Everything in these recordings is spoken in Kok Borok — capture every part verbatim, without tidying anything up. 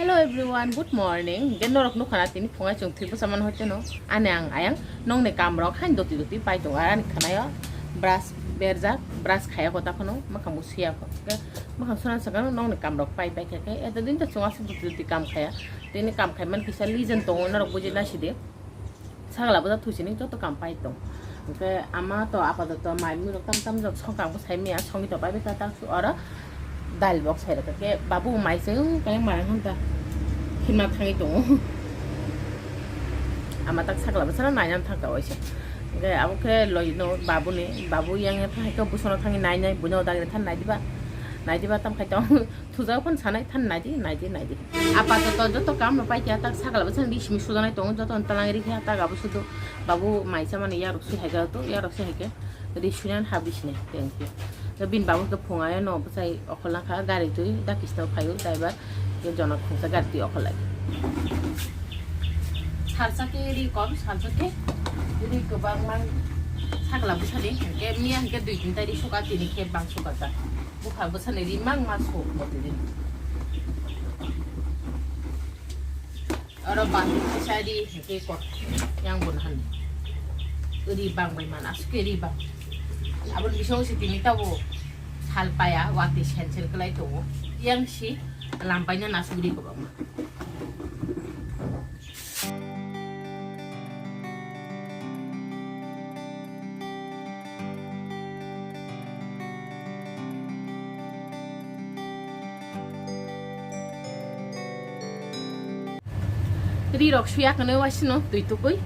Hello everyone, good morning. Gen norok nukha na tini phungai chwng thwi bwsa mano hoite no. Ani ang ayang nongni kam rok hain doti doti pai tongo. Ani khwnaio brush berjak, brush khaya ko ta phano, mwkhang bo suya ko. Ke mwkhang suna sakano nongni kam rok pai pai khe, ke eto din to chwng aswk doti doti kam khaya. Tini kam khai man kisa lijen tongo, norok buji na sidi. Sagla bwsa thusini joto kam pai tong. Hwnkhe ama to apatoto mai mui rok tam tam jok songkang bwsai mia songwi to pai bwkha ta oro dal bok sai rwkha khe babu mai se wng khe mara hwn ta himna thangwi tongo. Ama tak sagla bwsano naina thangkha waisa. Hwnkhe abo khe loino babuni babu yang yang thangkha bwsano thangwi nai nai buino dagri than nai diba nai diba tam khai tong. Thujao phano sanai than naidi, naidi, naidi. Apatoto joto kam rok paikha, tak sakla bwsang ri simi sujaknai tongo, joto no twlang rikha, tak abo sudu babu mai chamani yarok sui haikha to, yarok sui haikhe ri suinani habri sinai, thank you. Tei bini babu khe phungayo no bwsai okhol nangkha, gari twi dakisno phaio, driver khe jono khungsa gari twi okhol lai. Salsa khe ri kom, salsa khe ri kwbangma sakla bwsani, hwnkhe miya hwnkhe dui tinta ri suka, tini khe bang suka ta. Bupha bwsani ri mang ma sok bo tini. Oro bang kaisa ri hwnkhe kok yang bo nahan. Ri bang bai man aswk khe ri bang. Aboni bising si tini tabo sal paya watwi sensel kwlai tongo. Yang si lam paina nasuk ri kwbangma. Ri rok suya kwnwi waisino twi tukui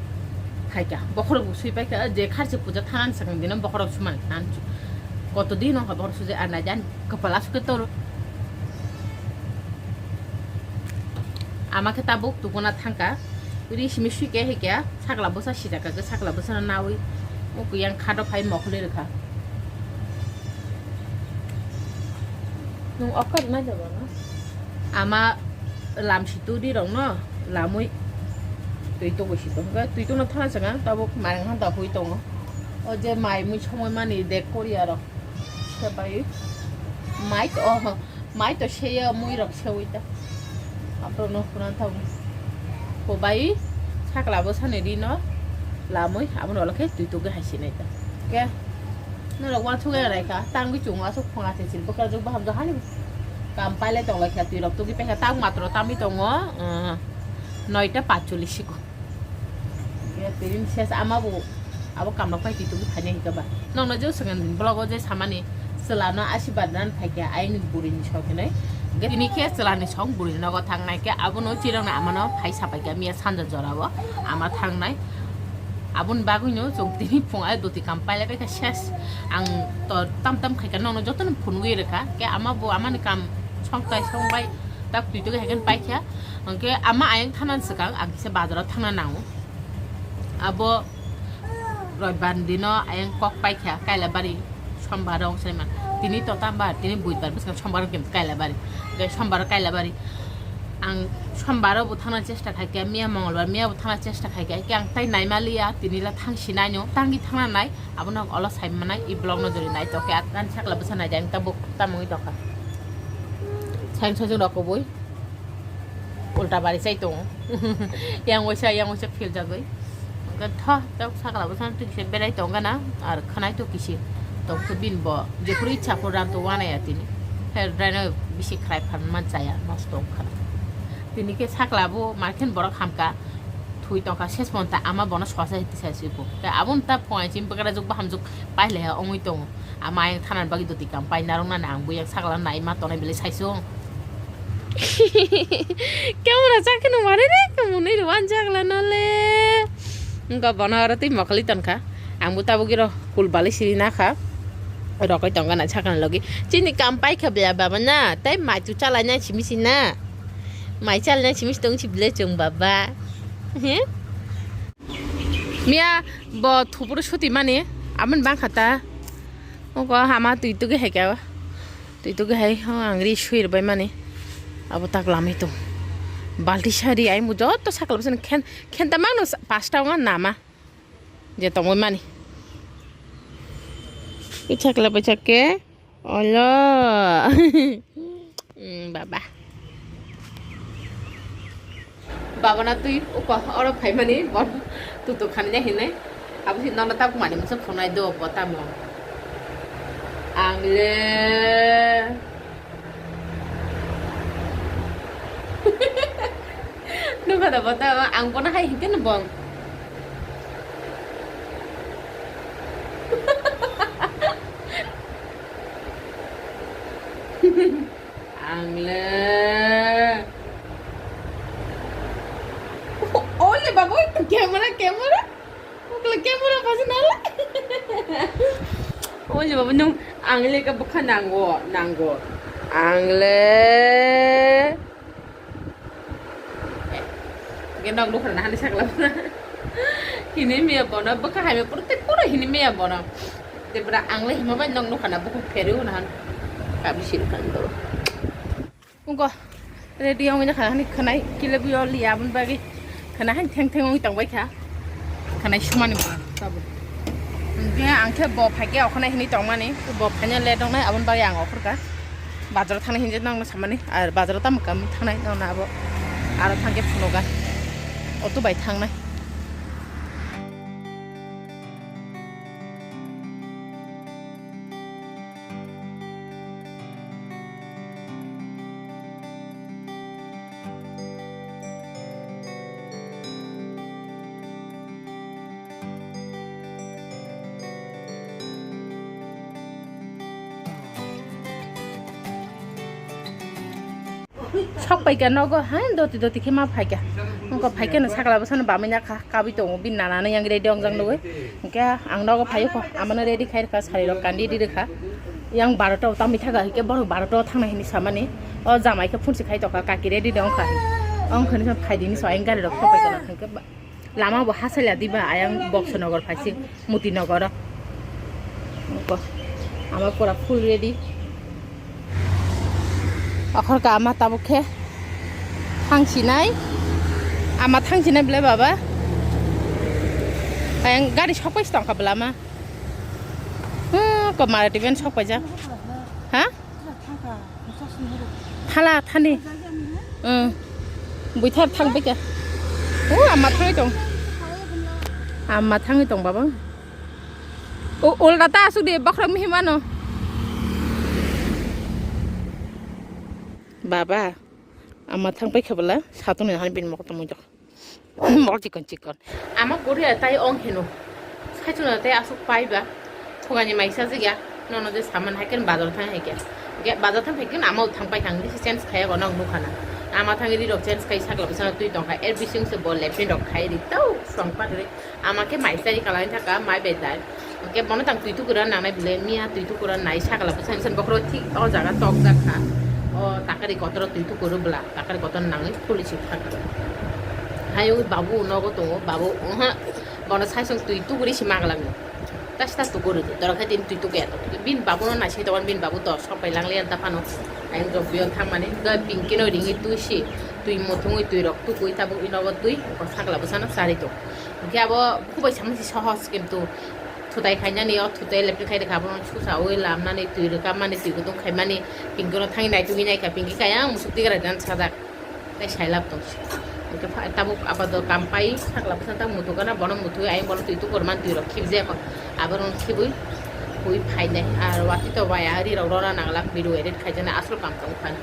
khaikha. Bokhorok bo sui paikha, je kharchi puja thanani swkang dino bokhorok sumani thansu. Koto dino kha bokhorok suje anai jan kwpal aswk khe toro. Ama khe tabuk tukuna thangkha. Ri simi sui khe hai khe sakla bwsa sijak kha, sakla bwsano nawi o kuyang khato phai mokholi rwkha. Nwng okar nai jabo no? Ama lam si tu di rok no lamwi twi tugui si tong khe twi tungna thana chwng ang tabuk mai wngkha da hui tongo. O je mai mui somoi mani dek koria rok sepai mai to. Mai to seya mui rok sewi ta. Aphuru no khuna thang. Kobai sakla bo sani ri no lamwi abono ulo khe twi tugwi hai sinai ta. Ke norok uansuk ya rai kha tangwi chungo aswk phunga se sil bwkra jwk baham jwk hani kam pailai tong lai kha twi rok tugwi paikha tak matro tamwi tongo, uh, noita patcholish siko. Tini ses ama bo abo kamrok pai twi tugwi phainai hwnkhe ba. Nokno je swkang vlog o je samani chwla no asibad nan phaikhe ayang ni buri ni sok hinwi. Tini khe chwla ni song buri ni nogo thangnai khe abono chirok ni ama no phai sapai khe miya sanja jora o ama thangnai. Aboni bagwi no chwng tini phung ai doti kam pailai bai khe ses ang to tam tam khai khe nokno joto no phunugwi rwkha khe ama bo ama ni kam song tai song bai tak twi tugwi hai khe paikha. Hwnkhe ama ayang thana swkang ang kisa bazar o thangna nango. Abo roibar dino ayang kok paikha Kailabari, sombar o wngsaima. Tini to tambar, tini buidbar bwskang sombar o khe Kailabari. Hwnkhe sombar o Kailabari. Ang sombar o bo thangna chesta khaikha, miya mongolbar miya bo thangna chesta khaikha. Hwnkhe ang tai naimaliya, tini la thangsinai no, tangwi thangna nai. Abono olo saimanai, i vlog no jori nai tokhe, ani sakla bwsa nai jang tabuk tamungwi tokha. Sayang sojong rok kubui ulta bari chai tongo. Yang waisa, yang waisa phil jagwi. Hwnkhe tho, tabuk sakla bwsa twi kisa berai tongkha na, ar khwnai to kisi. Tokhe bini bo jephuru ichha phuru ran to wanaya tini. Hair dryer no bisi khrai phan man chaya, nosto wngkha. Tini khe sakla bo markhe borok hamkha. Thui tongkha ses monta ama bono sosa hiti sai sibo. Khe aboni ta phungai chini bwkra jwk bahamjwk pailaiha wngwi tongo. Ama ayang thanani bagwi doti kam pai narwknani ang buyang sakla nai ma tonai belai saichung. Camera chakhe no mare re, kamunui rwan chakla nole. Wngkha bono oro tei mokholi tonkha. Ang bo tabuk iro kul balai siri nakha. Rokoi tongkha na sakani logi. Chini kam paikha bela baba na, tei maitu chalainai simi si na. Mai chalna simi tong si bile chwng baba. He? Miya bo thupuru suti mani, aman bang khata. Oko hama twi tugi hai kya. Twi tugi hai, oh, ang ri suir bai mani. Abo tak lamai tong. Balti sari ai mu jotto sakla bwsani khen, khen ta mangno pasta wnga nama. Je tongwi mani. Pichakla pichak ke. Olo. Mm, baba. Baba na twi uko oro phaimani bon tutu khanina hinai. Abo si nono tabuk mani musa phunai do bo tamo. Ang le. Nukha da bo tamo ang bono hai hinkhe no bong. Ang le. Ole baba, itu camera, camera. Okle camera pasi nala. Ole baba, nung ang le ka bukha nango, nango. Ang le. Ge nok nukha na hani sakla. Hini miya bono, bukha hai me pura te pura hini miya bono. Te pura ang le hima bai nok nukha na bukha pheri na han. Kabi sir kan do. Ungko ready wngwi jakha hani khwnai kile bwi oli aboni bagwi khwnai hani theng theng wngwi tongbai kha khwnai sumani bo tabuk. Hwnkhe ang khe bo phaikhe okhonai hinwi tongmani bo phaina late wngnai aboni bagwi ang okhorkha bazaro thangnai hinwi nokno samani ar bazaro tamo kam thangnai nokno abo aro thangkhe phunuga auto bai thangnai. Sok paikha nogo, ha, doti doti khe ma phaikha. Wngkha phaikha no sakla bwsano bamwi nakha, kabui tongo, bini nana no yang ready wngjak nugwi. Hwnkhe ang nogo phaio kho, amano ready khai rwkha, sari rok kandi di rwkha. Yang barota o tamwi thaga, hwnkhe borok barota o thangnai hinwi samani. O jamai khe phunsi khai tokha, kaki ready de wngkha. Wngkha ni phai di hinwi sa, ayang gari rok thok paikha na, hwnkhe ba-, Lama bo hasaila diba ayang Boxo Nogor phaisi Muti Nogoro. Oko ama pura full ready. Okhor ka ama tabuk khe thangsinai. Ama thangsinai bwle baba. Ayang gari sokpai si tongkha bwlama. Hmm, ko mara tiben sokpaijak. Ha? Thala thani. Hmm. Buithar thang bika. O ama thangwi tong. Ama thangwi tong baba. O ulta ta asuk di bakhra mihimano. Baba. Ama thang pai khabala satuni hani bin mokta mujak. Mol chikon chikon. Ama guri tai ong heno. Saichuna tai asuk pai ba. Thugani maisa jigya. Nono je saman haiken bazar thang haikya. Ge bazar thang haiken ama thang pai thang disi change khaya go nok nukhana. Ama thang ri rok change khai sakla bwsano twi tongkha. Er bising se bo lepin rok khai ri tau song pat ri. Ama khe mai sari kalai thaka mai bedai. Hwnkhe bono tang twi tukura nangnai bwle miya twi tukura nai sakla bwsani sen bokhoro thik o jaga tok jak kha. O takari kotor twi tukuru bwla takari kotor nangwi police thaka. Hayo babu nogo tongo babu oha bono saisong twi tukuri si maglagno. Tasta tukuru de doro khe tin twi tukuya to. Bin babu no naising tongo bin babu to sok pai lang liyan ta phano. Ayang jok biyon thangmani ga pingkino ringi twi si twi muthungwi twi rok tukui tabuk inogo twi sakla bwsano sari to. Hwnkhe abo bukhuk bai samani sohos kintu thutai khainani o thutai lepri khai rwkha abono susaui lamnani twi rwkha mani twi gutung khaimani pinkono thangwi naitugwi naikha pinkhe kaya ang musuk tigra dan sajak tei sailab tongsi. Hwnkhe pha tabuk abajo kam pai sakla bwsano ta muthukgana bono muthugwi ayang bono twi tukurmani twi rok khibjak abono khibwi hui phainai ar watwi to bai ari rok rona nangla video edit khaijaknai aswk kam tong phano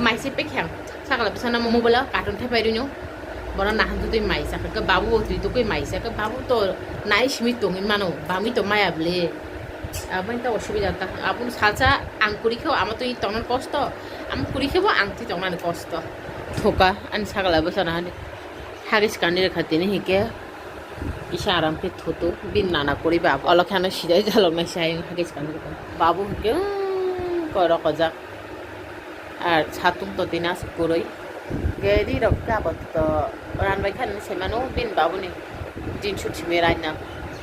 mai se pekhe ang. Sakla bwsano mobile o cartoon thaipai rino. Bono nahan twi mai sakha khe babu bo twi tukui mai sakha babu to nai simi tongwi mano bangwi to maya bwle. Aboni ta osubida ta aboni salsa ang kuri khe ama twi tongna kosto. Ama kuri khe bo ang twi tongna kosto. Thoka ani sakla bwsano hani hagis kandi rwkha tini hinkhe. Kisa aram khe thutu bin nana kuri ba olo khe ano sidai jalok nai sai hagis kandi rwkha. Babu hinkhe korok ojak. Ar satung to tini aswk kwrwi. Gari rok khe apato ranbai kha hinwi sai mano, bini babuni din sut simi raina.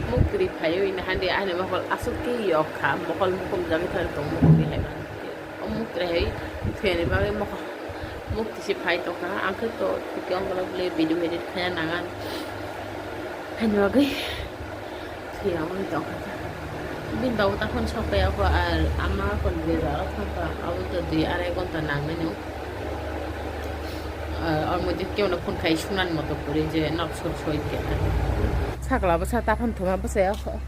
Muk kwrwi phaiwi hande ani mokol aswk khe yok kha, mokol mukum jagwi thar tong muk kwrwi hai mano. O muk kwrwi hai thwiyani bagwi mokol muk tisi phai tongkha. Ang khe to thwikhe ongkha le video edit khaina nangan. Haini bagwi. Thwiyangwi tongkha. Bini babu takhon sokpaiya kho, ar ama kon bwrwi rok thangkha, abo to dui arai ghonta nangmani. Ar omo je kebo no phone khai sunani moto kwrwi je nok sur soi khe. Sakla bwsa takhon thuma bwsaya kho.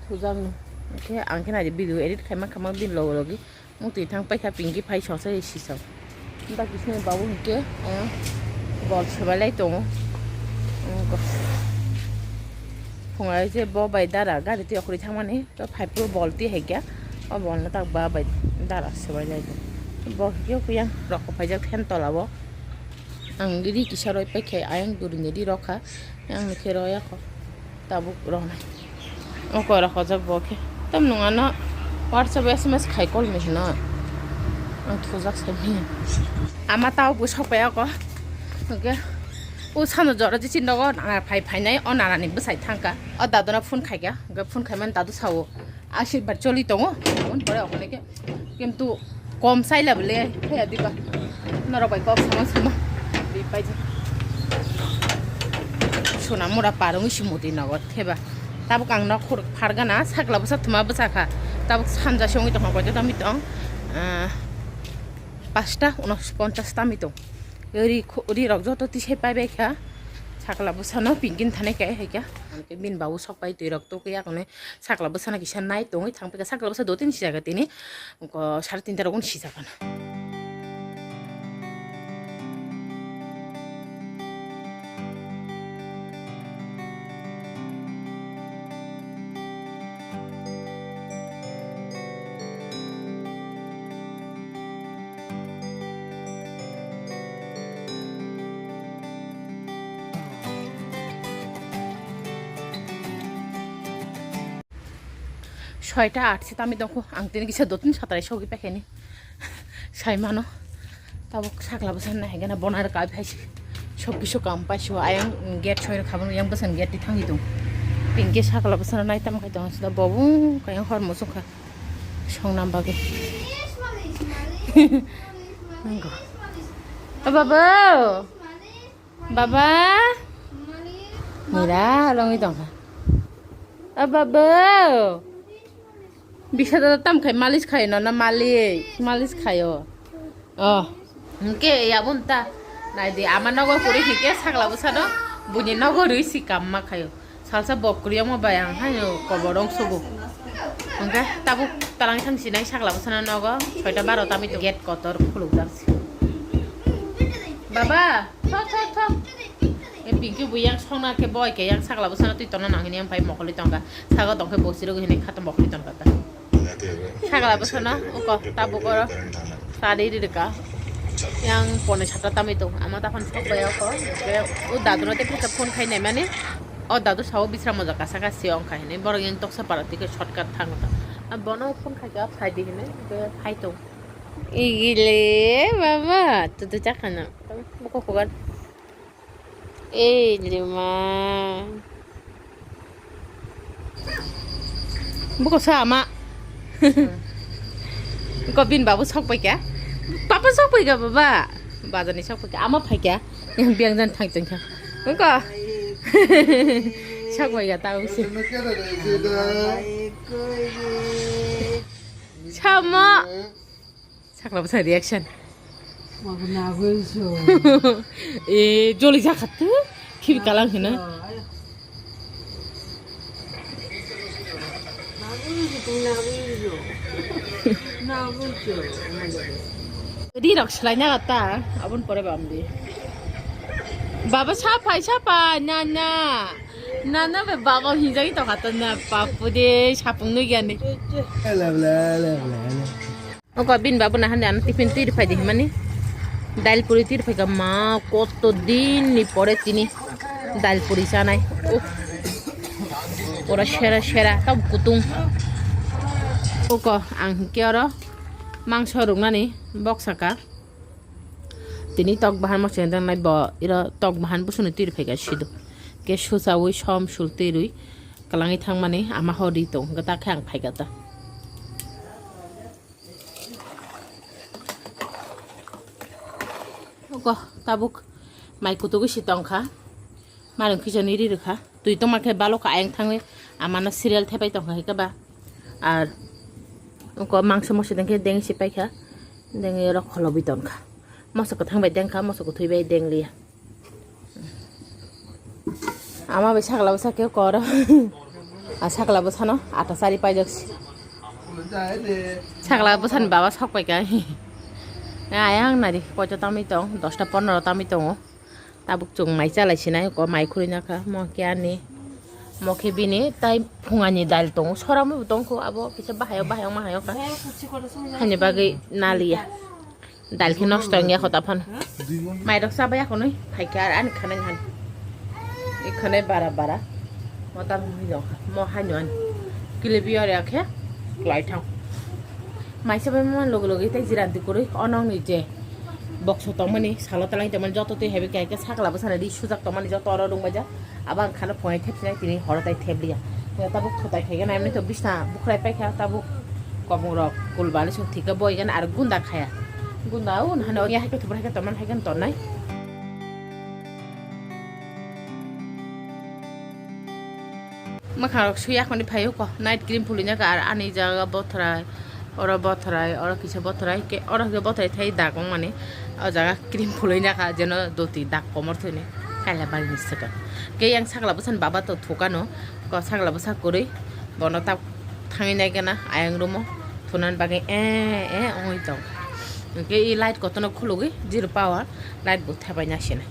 Thujakno. Khe ang khe nai video edit khaima khaima bini logo logi. Mung twi thang paikha, Pinky phai songsa si song. Dak kisini babu hwnkhe, eh, bol swbailai tongo. Wngkha. Phungai je bo bai dara gari twi okhorwi thangmani, to phai phuru bol twi hai khe. O bolno tak ba bai dara swbailai tongo. Bo hwnkhe kuyang rok phaijak phen tola o. Ang ri kisa roi paikha, ayang duri ni ri rokha. Ang nokhe roya kho. Tabuk rohornai. O kora hojak bo khe. Tam nung ano WhatsApp S M S khai call ni hino. Ang thujak sai manya. Ama tao bo sok pai ako. Hwnkhe o sano jora je chindogo nana phai phainai o nana ni bwsai thangkha. O dadu no phone khaikha. Hwnkhe phone khaimani dadu sao. Asirbar choli tongo. Phone pore okone khe. Kintu kom saila bole, khe diba. Norok bai kok sama sama. Di pai je. Sona mura parung isi muti nogo theba. Tabuk ang nok khur phargana, sakla bwsa thuma bwsa kha. Tabuk sanja se wngwi tongkha, koito tami tong. Ah, pasta unos ponchas tami tong. Ri kho-, ri rok joto tisai pai bai kha. Sakla bwsano pingkin thane kai hai kha. Bini babu sok pai twi rok tokya kone. Sakla bwsano kisa nai tongwi thang phaikha, sakla bwsa do tin sijaga tini, ko sare tinta rok sijagana. Soita aat se tami tongkho, ang tini kisa dotun satrai sogwi paikhaini. Sai mano. Tabuk sakla bwsa nai haikhe na bonar kai phaisi. Sok kisu kam paisi o ayang gate soi rwkha, yang bwsani gate ti thangwi tong. Pinkhe sakla bwsano nai tamo khai tong sida bobo kayang hor muchung kha. Songnam bagwi. Nangkho. O baba. Baba. Mira, longwi tongkha. O baba. Bisa da tam khai malis khai no na malik, malis khaio. Oh. Hwnkhe yabon ta. Naidi ama nogo kwrwi hwnkhe sakla bwsano buini nogo rwi si kamma khaio. Salsa bok kwrwi omo bai ang haino kobor rong sugo. Hwnkhe tabuk talang thang sinai sakla bwsano nogo soita baro tami to gate kotor khulukjak si. Baba, thok, thok, thok. E Pinky bo yang songna khe boi khe yang sakla bwsano twi tongna nang hini yang pai mokoli tongkha. Sago tongkhe bo sirok hini khato mokoli tongkha ta. Sakla bwsano uko tabuk oro sari ri rwkha. Yang pone satra tami tong. Ama taphano sok bai uko. Ke o dadu no tei phone khai nai mani. O dadu sao bisra moja kasa kasi ongkha hini. Borok yang toksa para tike shortcut thang ta. A bono phone khai ka phai di hini. Ke phai tong. Igile baba tutu chakana. Buko kugan. Ei, lima. Buko sa ama. Ko bin babu sok pai kya? Papa sok pai kya baba? Bajani sok pai kya? Ama pai kya? Yang biang jan thang tong kya? Ko. Sok pai kya tau si. Sama. Sakla bwsa reaction. Mabu nagwi so. E, joli jakha tu. Khibi kalang hina. Nagwi so, nagwi so. Nagwi so. Ri rok slai na ta, abon pore bam di. Baba sapai, sapai, na, na. Na, na, be baba hinjai to khato na, papu de, sapung nui gani. Ala, ala, ala, ala, ala. Oko bin babu na hande ano tiffin twi rwphai di himani. Dail puri twi rwphai ka ma, koto din ni pore tini dail puri chanai. Uff. Pura sera sera, tamo kutung. Oko ang hinkhe oro mangso ruknani bok saka. Tini tok bahan mo cheng dang nai bo iro tok bahan busuni twi rw phaikha sido. Ke suchawi som sul twi rwi kwlangwi thangmani ama ho ri tong hwnkhe ta khe ang phaikha ta. Oko tabuk mai kutugo si tongkha. Marung khichani ri rwkha. Twi tongma khe balokha ayang thangwi amano serial thepai tongkha hai khe ba. Ar oko mangso moso dengkhe deng si paikha. Dengwi oro kholobwi tongkha. Moso kwthang bai dengkha, moso kwthwi bai dengliya. Ama bai sakla bwsa khe koro. A sakla bwsano ata sari paijak si. Sakla bwsani baba sok paikha. Ayang nari koito tamwi tong, dosta pondro tamwi tongo. Tabuk chwng mai chalai sinai, ko mai khurui nakha, mo khe ani, mo khe bini tai phungani dal tongo, soramwi bo tongkho, abo kisa bahayok, bahayok, mahayok kha. Hani bagwi naliya. Dal khe nosto wngya kho ta phano. Mairok chabai ya khonwi, phaikha ar ani khanai han. I khanai bara bara. Mo ta mo hai nokha, mo hai no ani. Kile biyor ya khe, klai thang. Maisa bai man logi logi tei jiranti kwrwi o nokni je box o tongmani salo talai tongmani joto twi heavy khe khe sakla bwsani ri sujak tongmani joto oro rung baijak abo ang khana phunai thepsinai tini horo tai thepliya tabuk thutai khaigana emni to bisna bukhrai paikha tabuk komung rok kul balisong thika boigana ar gunda khaya gunda o nahano ya haikhe thubra haikhe tongmani haikhe tongnai. Mwkhang rok sui akhoni phaio ko night cream phulwi naka ar ani jaga bothrai oro bothrai oro kisa bothrai ke oro ke bothrai thai dag wng mani o jaga cream phulwi naka jeno doti dag komor thwini kaila bari ni swkang ke yang sakla bwsani baba to thukano ko sakla bwsa kwrwi bono tak thangwi nai gana ayang room o thunan bagwi eh eh ongoi tong ke i light kotono khulugwi zero power light bo thepai na sina.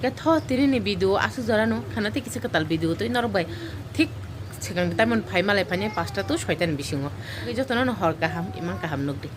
Khe tho tini ni video aswk jora no khana tei kisa kwtal video twi norok bai thik swkang ni taimon phai malai phani pasta to soita ni bisingo. Tei jotono no hor kaham imang kaham nukdi.